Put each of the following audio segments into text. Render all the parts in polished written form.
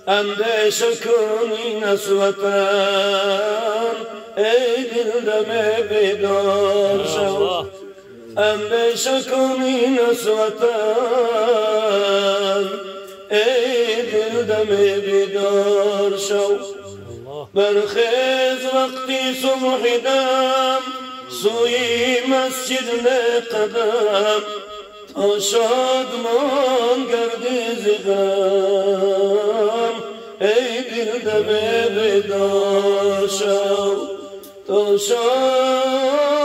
اندیشه کن این از وطن، ای دل دم بیدار شو. اندیشه کن این از وطن، ای دل دم بیدار شو. برخیز وقتی صبح دم، سوی مسجد قدم، تا شادمان گردی ز غم، ای دل دم بیدار شو. تا شادمان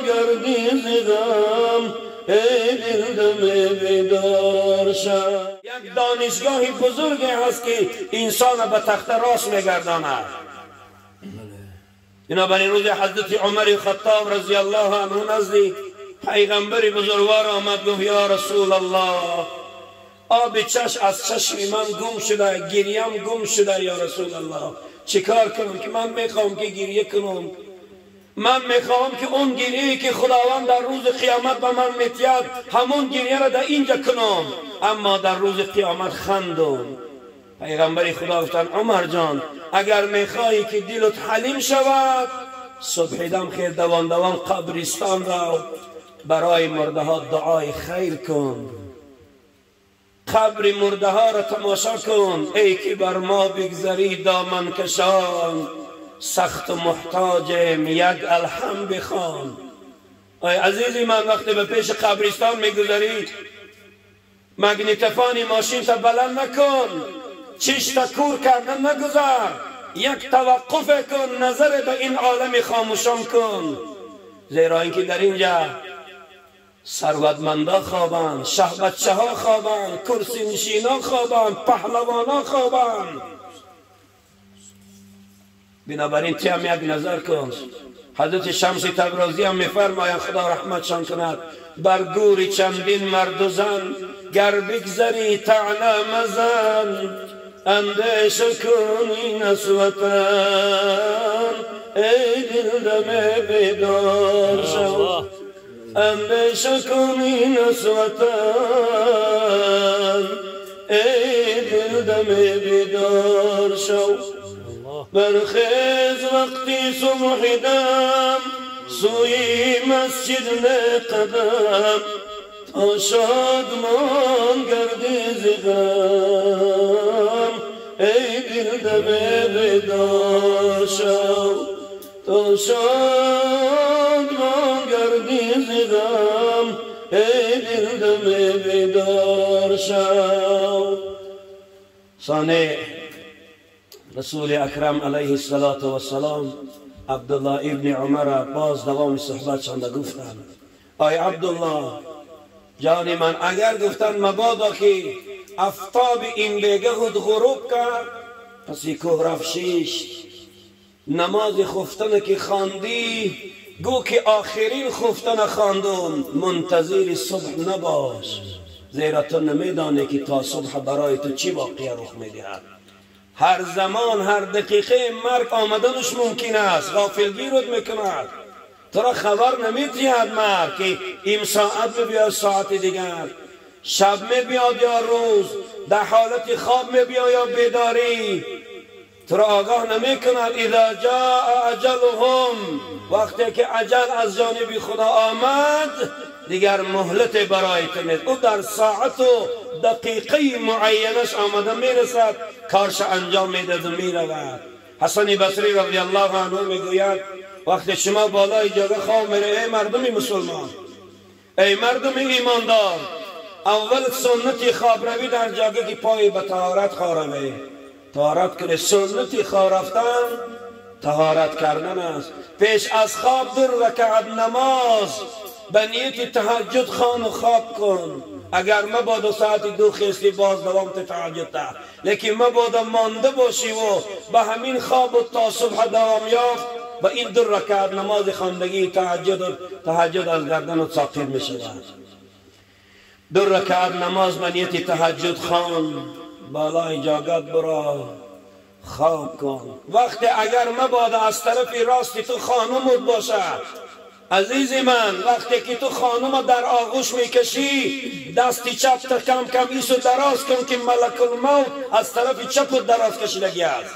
گردی ز غم، ای دل دم بیدار شو. یک دانشگاه بزرگی هست که انسان به تخت راست میگرداند. بنابراین روز حضرت عمر خطاب رضی الله عنه نزد پیغمبر بزرگوار آمد، گفت یا رسول الله، آب چشم از چشم من گم شده، گریم گم شده، یا رسول الله چیکار کنم که من میخوام که گریه کنم، من میخوام که اون گریه که خداوند در روز قیامت به من میتید همون گریه را در اینجا کنم، اما در روز قیامت خندم. پیغمبر خدا گفتن عمر جان، اگر میخوایی که دلت حلیم شود، صبح دم خیر دوان دوان قبرستان را برای مرده ها دعای خیر کن، قبر مرده ها را تماشا کن. ای که بر ما بگذری دامن کشان، سخت و محتاجم یک الحم بخوان. ای عزیزی من، وقتی به پیش قبرستان میگذری مگنیتفانی ماشین تا بلند نکن، چش تا کور کردن نگذار، یک توقف کن، نظر به این عالم خاموشان کن، زیرا اینکه در اینجا ثروتمندا خوابند، شهبچه ها خوابند، کرسی نشینا خوابند، پهلوانا خوابند. بنابراین تی هم یک نظر کن. حضرت شمس تبرازی هم میفرمایند، خدا رحمتشان کند، بر گور چندین مرد و زن گر بگذری طعنه مزن، اندیشه کن این از وطن، ای دل دم بیدار شو. اندیشه کن این از وطن، ای دل دم بیدار شو. برخیز وقتی صبح دم، سوی مسجد قدم، تا شادمان گردی ز غم، ای دل دم بیدار شو. تا شادمان گردی ز غم، ای دل دم بیدار شو. صانع رسول اکرم علیه الصلاة والسلام عبدالله ابن عمر باز دوام صحبت شنده گفتند، آی عبدالله جان من، اگر گفتن مبادا که افتاب این بیگه خود غروب کرد، پس کوه رفت شیش نماز خفتن که خواندی، گو که آخرین خفتن خواندم، منتظر صبح نباش، زیرا تو نمیدانی که تا صبح برای تو چی واقعه رخ میدهد. هر زمان هر دقیقه مرگ آمدنش ممکن است، غافلگیرت میکند، تو را خبر نمیدهد مرگ که این ساعت میبیاد ساعت دیگر، شب میبیاد یا روز، در حالت خواب میبیاد یا بیداری، تو را آگاه نمیکند. اذا جاء اجلهم، وقتی که اجل از جانب خدا آمد دیگر مهلت برای تو نیست، او در ساعت و دقیقه معینش آمده میرسد، کارش انجام میدهد و میرود. حسن بصری رضی الله عنه میگوید وقتی شما بالای جاگه خواب میره، ای مردم مسلمان، ای مردم ایماندار، اول سنت خواب روی در جاگه که پای به طهارت خواروه، طهارت کنه. سنت خواب رفتن طهارت کردن است. پیش از خواب 2 رکعت نماز به نیت تهجد خوان و خواب کن. اگر مبادا ساعت 2 خیستی باز دوام تهجد ده، لیکن مبادا مانده باشی و به همین خواب و تا صبح دوام یافت، با این 2 رکعت نماز خواندگی تهجد از گردن و ساقط می شود. 2 رکعت نماز به نیت تهجد خوان، بالای جاگت برا خواب کن. وقتی اگر مبادا از طرف راستی تو خانمت باشد، عزیز من، وقتی که تو خانم در آغوش میکشی، دستی چپ تا کم کم ایسو دراز کن که ملک الموت از طرف چپ دراز کشیدگی است.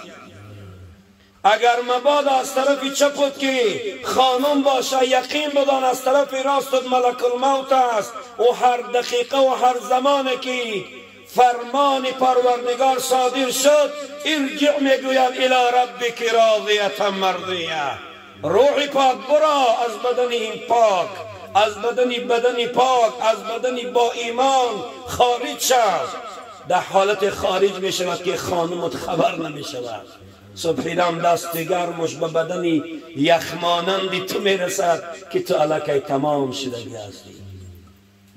اگر مبادا از طرف چپت که خانم باشه، یقین بدان از طرف راستت ملک الموت است. و هر دقیقه و هر زمان که فرمان پروردگار صادر شد، ارجع میگوید الی ربک راضیة مرضیه. روح پاک برا از بدن این پاک، از بدن پاک، از بدن با ایمان خارج شد. در حالت خارج می شود که خانمت خبر نمی شود. صبحیدم دست گرمش به بدن یخمانند تو می رسد که تو علاقه تمام شدگی هستی.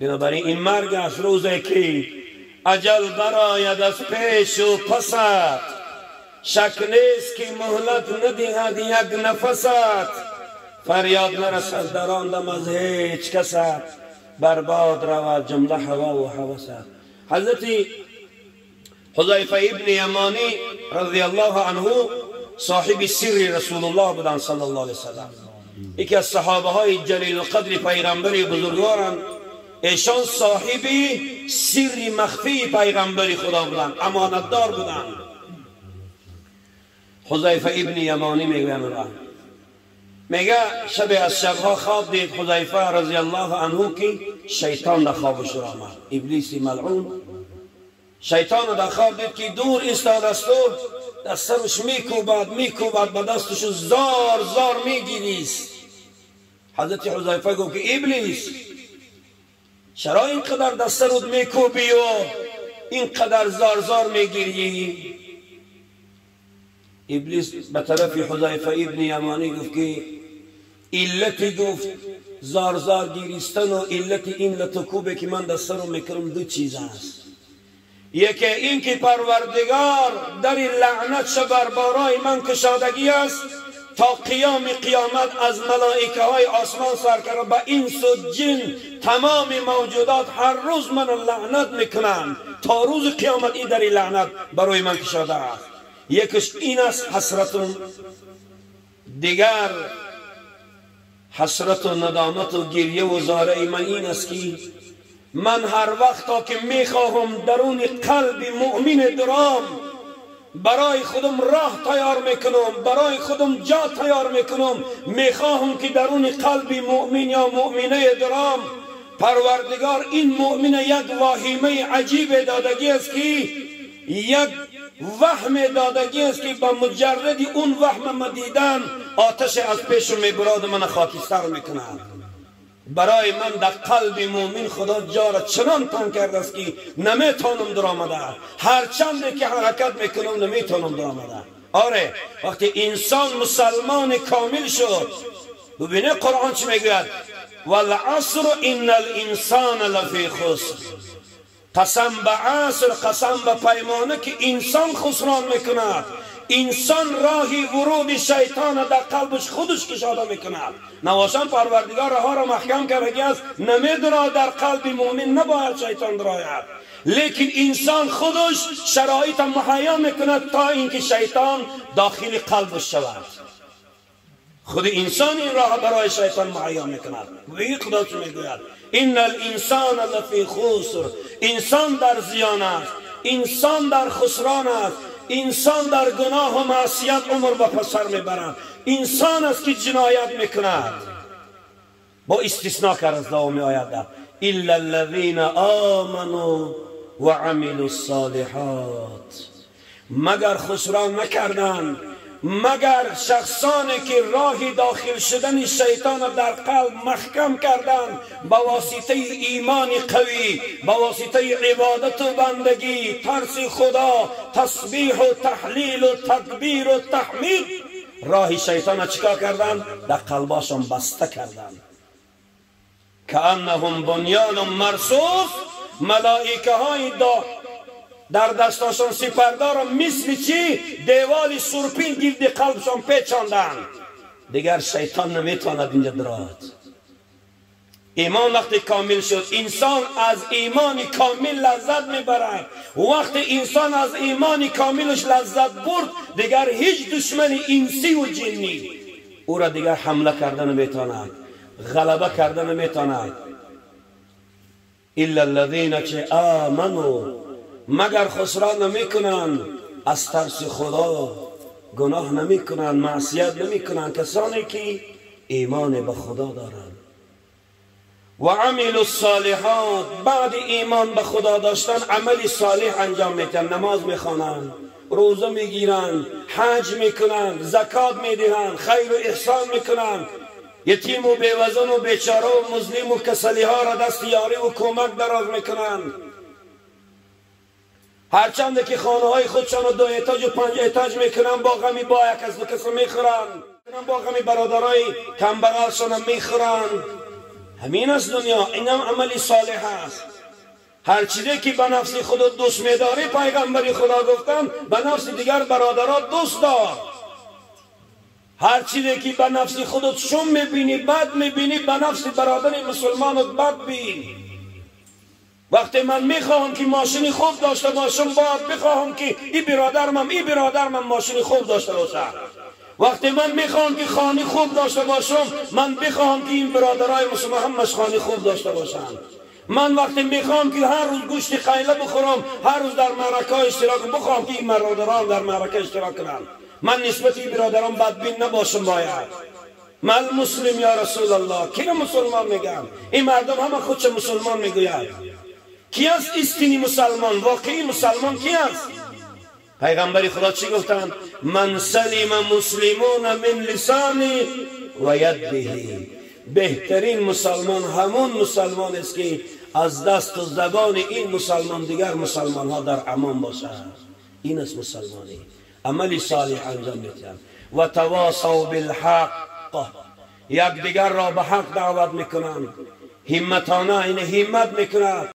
بنابراین این مرگ است. روزی که اجل براید از پیش و پست، شک نیست که مهلت ندهد یک نفست، فریاد نرسد در آن دم از هیچ کست، برباد رود جمله هوا و هوست. حضرت حذیفه ابن یمانی رضی الله عنه صاحب سر رسول الله بودند صلی الله علیه وسلم، یکی از صحابه های جلیل القدر پیغمبر بزرگوارند. ایشان صاحب سر مخفی پیغمبر خدا بودند، امانتدار بودند. حذیفه ابن یمانی میگوید، میگه شب از شبها خواب دید حذیفه رضی الله عنه که شیطان در خوابش آمد، ابلیس ملعون. شیطان در خواب دید که دور ایستاد است و در سرش میکوبد میکوبد، به دستش زار زار میگیریست. حضرت حذیفه گفت که ابلیس، چرا اینقدر دست سرت میکوبی و اینقدر زار زار میگیری؟ ابلیس به طرف حذیفه ابن یمانی گفت که علت، گفت زار زار گیریستن و علت این لتکوبه که من دست رو میکنم دو چیز است. یکی این که پروردگار در لعنت بر بالای من کشادگی است تا قیام قیامت، از ملائکه های آسمان سر کرده به انس و جن تمام موجودات هر روز من لعنت میکنند تا روز قیامت، این در لعنت برای من کشاده است. یکش این است حسرت، دیگر حسرت و ندامت و گریه و زاره من این است که من هر وقت تا که میخواهم درون قلب مؤمن درام، برای خودم راه تیار میکنم، برای خودم جا تیار میکنم، میخواهم که درون قلب مؤمن یا مؤمنه درام، پروردگار این مؤمن یک واهمه عجیب دادگی است که یک وهم دادگی است که با مجرد اون وهم مدیدن آتش از پیش میبراد من خاکستر میکند. برای من در قلب مؤمن خدا جا را چنان تنگ کرده است که نمیتونم در آمده، هر چند که حرکت میکنم نمیتونم در آمده. آره، وقتی انسان مسلمان کامل شد، ببینه قرآن چی میگوید: والعصر ان الانسان لفی خسر. قسم به عصر، قسم به پیمانه که انسان خسران میکند. انسان راهی ورود شیطان در قلبش خودش کشاده میکند. نواشان پروردگار راه را محکم کرده است، نمیدونه در قلب مؤمن نباید شیطان درآید، لیکن انسان خودش شرایط مهیا میکند تا اینکه شیطان داخل قلبش شود. خود انسان این راه برای شیطان مهیا میکند. و خدا چه میگوید: ان الانسان لفی خسر. انسان در زیان است، انسان در خسران است، انسان در گناه و معصیت عمر به پسر میبرند. انسان است که جنایت میکند، با استثناء که از دوام آید الا الذین آمنوا وعملوا الصالحات. مگر خسران نکردند، مگر شخصانی که راه داخل شدن شیطان در قلب محکم کردند با واسطه ایمان قوی، با واسطه عبادت و بندگی، ترس خدا، تسبیح و تحلیل و تکبیر و تحمید، راه شیطان چیکار کردند؟ در قلباشان بسته کردند. کأنهم بنیان مرصوص. ملائکه های در دستاشان سپردار مثل چی؟ دیوال سرپین گرد قلبشان پیچاندن. دیگر شیطان نمیتواند اینجا درآید. ایمان وقتی کامل شد، انسان از ایمان کامل لذت میبرد. وقتی انسان از ایمان کاملش لذت برد، دیگر هیچ دشمن انسی و جنی او را دیگر حمله کردن نمیتواند. غلبه کرده نمیتاند. الا الذین که آمنوا، مگر خسران نمیکنند از ترس خدا، گناه نمیکنند، معصیت نمیکنند، کسانی که ایمان به خدا دارند. و عملوا الصالحات، بعد ایمان به خدا داشتن عمل صالح انجام میتن، نماز میخوانند، روزه میگیرند، حج میکنند، زکات میدهند، خیر و احسان میکنند، یتیم و بیوزن و بیچاره و مظلوم و کسلی ها را دست یاری و کمک دراز میکنند. هرچند که خانه های خودشان 2 اتاج و 5 اتاج میکنند، با غمی با یک از دو کس میخورند، با غمی برادرای کمبغلشان میخورند. همین است دنیا، اینم عمل صالح است. هر چیزی که به نفس خود دوست میداری، پیغمبر خدا گفتن به نفس دیگر برادرات دوست دار. هر چیزی که به نفس خودت شوم میبینی، بد میبینی، به نفس برادر مسلمانت بد بین. وقتی من میخواهم که ماشین خوب داشته باشم، باید بخواهم که این برادرم ماشین خوب داشته باشه. وقتی من میخواهم که خانه خوب داشته باشم، من بخواهم که این برادرای مسلمان همش خانه خوب داشته باشند. من وقتی میخوام که هر روز گوشت قیله بخورم، هر روز در معرکه اشتراک بخوام که این برادران در معرکه اشتراک کنند. من نسبت این برادران بدبین نباشم. باید من مسلم یا رسول الله، کی مسلمان میگم؟ این مردم همه خودش مسلمان میگوید. کی است استینی مسلمان؟ واقعی مسلمان کی است؟ پیغمبر خدا چی گفتند؟ من سلم مسلمون من لسانی و یده. بهترین مسلمان همون مسلمان است که از دست و زبان این مسلمان دیگر مسلمان ها در امان باشد. این است مسلمانی، عمل صالح انجام میدهند. و تواصوا بالحق، یک دیگر را به حق دعوت میکنند. همتانه، این همت میکنند.